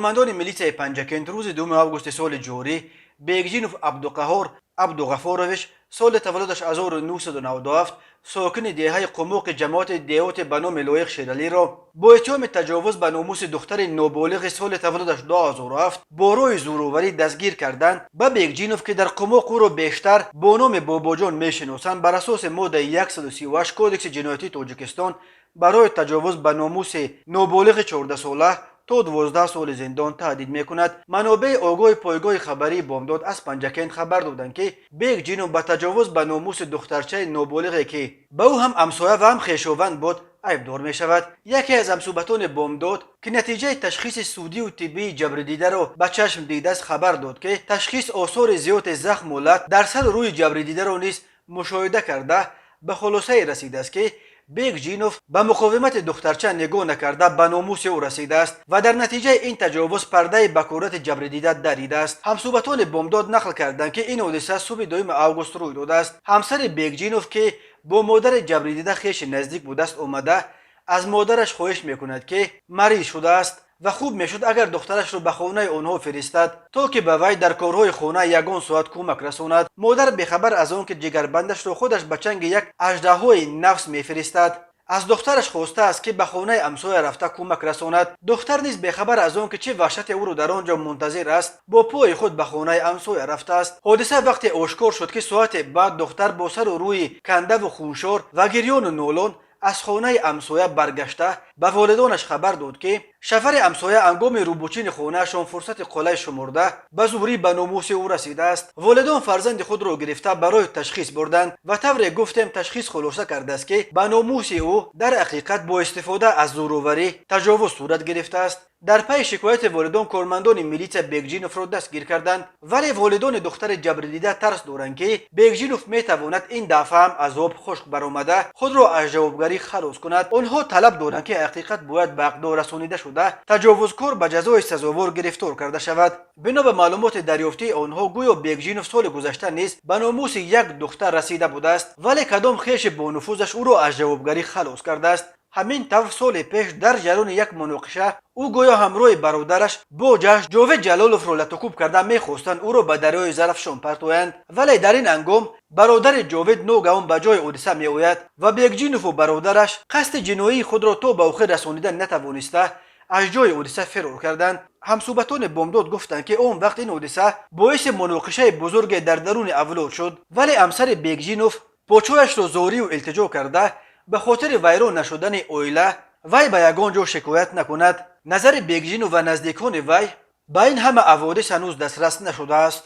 Кормандони милитсияи Панҷакент рӯзи 2 августи соли ҷорӣ Бекжинов Абдуқаҳор Абдуғафорович, соли таваллудаш 1997, сокини деҳаи Қумуқи ҷамоати деҳоте ба номи Лоиқ Шералиро бо иттиҳоми таҷовуз ба номуси духтари ноболиғи соли таваллудаш 2007 бо роҳи зӯроварӣ дастгир карданд. Ба Бекҷинов, ки дар Қумуқ ӯро бештар бо номи Бобоҷон мешиносанд, бар асоси моддаи 138 Кодекси ҷиноятии Тоҷикистон барои таҷовуз ба номуси ноболиғи 14сола то 12 соли зиндон таҳдид мекунад. Манобеи огоҳи пойгоҳи хабарии Бомдод аз Панҷакент хабар доданд, ки Бекҷинов ба таҷовуз ба номуси духтарчаи ноболиғе, ки ба ӯ ҳам ҳамсоя ва ҳам хешованд буд, айбдор мешавад. Яке аз ҳамсӯҳбатони Бомдод, ки натиҷаи ташхиси судию тиббии ҷабрдидаро ба чашм дидааст, хабар дод, ки ташхис осори зиёди захму лат дар сару рӯи ҷабрдидаро низ мушоҳида карда, ба хулосае расидааст, ки Бекҷинов ба муқовимати духтарча нигоҳ накарда, ба номуси ӯ расидааст ва дар натиҷаи ин таҷовуз пардаи бакорати ҷабрдида даридааст. Ҳамсӯҳбатони Бомдод нақл карданд, ки ин ҳодиса субҳи 2 август рӯй додааст. Ҳамсари Бекҷинов, ки бо модари ҷабрдида хеши наздик будааст, омада аз модараш хоҳиш мекунад, ки мариз шудааст ва хуб мешуд, агар духтарашро ба хонаи онҳо фиристад, то ки ба вай дар корҳои хона ягон соат кӯмак расонад. Модар, бехабар аз он ки ҷигарбандашро худаш ба чанги як аждаҳои нафс мефиристад, аз духтараш хостааст, ки ба хонаи ҳамсоя рафта кӯмак расонад. Духтар низ, бехабар аз он ки чӣ ваҳшате ӯро дар он ҷо мунтазир аст, бо пои худ ба хонаи ҳамсоя рафтааст. Ҳодиса вақте ошкор шуд, ки соате баъд духтар бо сару рӯи кандаву хуншор ва гирёну нолон аз хонаи ҳамсоя баргашта, ба волидонаш хабар дод, ки шавҳари ҳамсоя ҳангоми рӯбучини хонаашон фурсати қулай шумурда, ба зӯрӣ ба номуси ӯ расидааст. Волидон фарзанди худро гирифта барои ташхис бурданд ва тавре гуфтем, ташхис хулоса кардааст, ки ба номуси ӯ дар ҳақиқат бо истифода аз зӯроварӣ таҷовуз сурат гирифтааст. Дар пайи шикояти волидон кормандони милитсия Бекҷиновро дастгир карданд, вале волидони духтари ҷабрдида тарс доранд, ки Бекҷинов метавонад ин дафъа ҳам аз об хушк баромада, худро аз ҷавобгарӣ халос кунад. Онҳо талаб доранд, ки ҳақиқат бояд ба ҳақдор расонида шуда, таҷовузкор ба ҷазои сазовор гирифтор карда шавад. Бино ба маълумоти дарёфтии онҳо, гӯё Бекҷинов соли гузашта низ ба номуси як духтар расида будааст, вале кадом хеши бонуфузаш ӯро аз ҷавобгарӣ халос кардааст. Ҳамин тавр, соли пеш дар ҷараёни як муноқиша ӯ гӯё ҳамроҳи бародараш бо ҷашт Ҷовид Ҷалоловро латукӯб карда, мехостанд ӯро ба дарёи Зарафшон партоянд, вале дар ин ҳангом бародари Ҷовид ногаҳон ба ҷои ҳодиса меояд ва Бекҷинову бародараш қасди ҷиноии худро то ба охир расонида натавониста, аз ҷои ҳодиса фирор карданд. Ҳамсӯҳбатони Бомдод гуфтанд, ки он вақт ин ҳодиса боиси муноқишаи бузурге дар даруни авлод шуд, вале ҳамсари Бекҷинов почояшро зорию илтиҷо карда, ба хотири вайрон нашудани оила вай ба ягон ҷо шикоят накунад. Назари Бекҷинов ва наздикони вай ба ин ҳама ҳаводис ҳанӯз дастрас нашудааст.